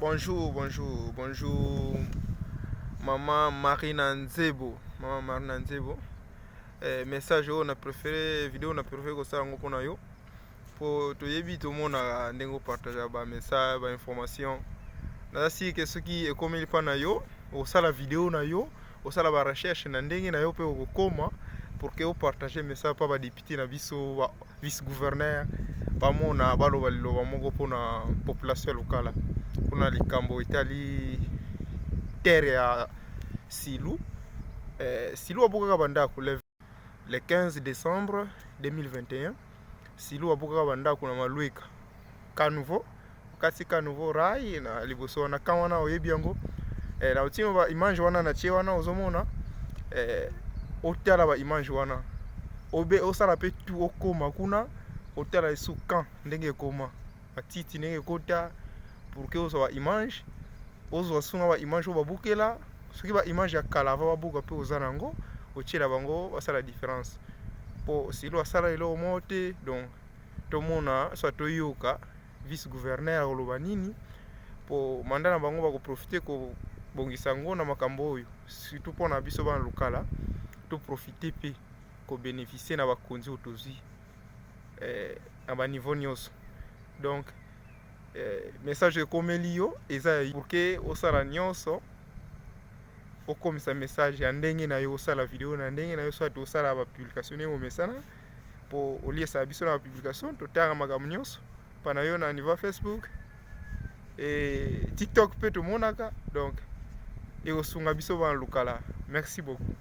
Bonjour, bonjour, bonjour maman Marina Nzebo, maman Marina Nzebo. Eh, message oyo na préféré, vidéo na préféré kosala yango mpona yo, mpo toyebi, tomonaka ndenge opartage ba message, ba information. Naza sûr que soki ekomeli mpa na yo, osala video na yo, osala ba recherche na ndenge na yo mpe okokoma pour que opartage message mpa badepute na biso, ba vice gouverneur, bamona, baloba liloba moko mpona population ya Lukala, mpona likambo etali terre ya Silu. Silu abukaka bandako le 15 décembre 2021. Silu abukaka bandako na Malweka Kanuvo, kasi Kanuvo rai na liboso wana kan wana, oyebi yango. Na otino ba image wana na tie wana, ozomona. Otala ba image wana, obe osala mpe tu okóma kuna, otala esu kan ndenge ekóma, matiti ndenge ekota, pour que ozwa ba image, ozwa sunga ba image oyo babukela. Soki ba image ya kala ava babuka mpe oza nango, otiela bango, basala différence, mpo Silo asala eloko moko te. Donc tomona, soit toyoka vice gouverneur akoloba nini, mpo mandat na bango bakoprofite kobongisa yango na makambo oyo, surtout mpona biso bana Lukala, toprofite mpe kobénéficie na bakonzi oyo tozwi na baniveau nyonso. Donc message ekomeli yo eza pour que osala nyonso, okomisa message ya ndenge na yo, osala video na ndenge na yo, soit osala bapublication ndenge omesana, mpo oliesaka biso na bapublication. Totanga makambo nyonso mpa na yo na niveau ya Facebook e TikTok mpe tomonaka. Donc ekosunga biso bana Lukala. Merci beaucoup.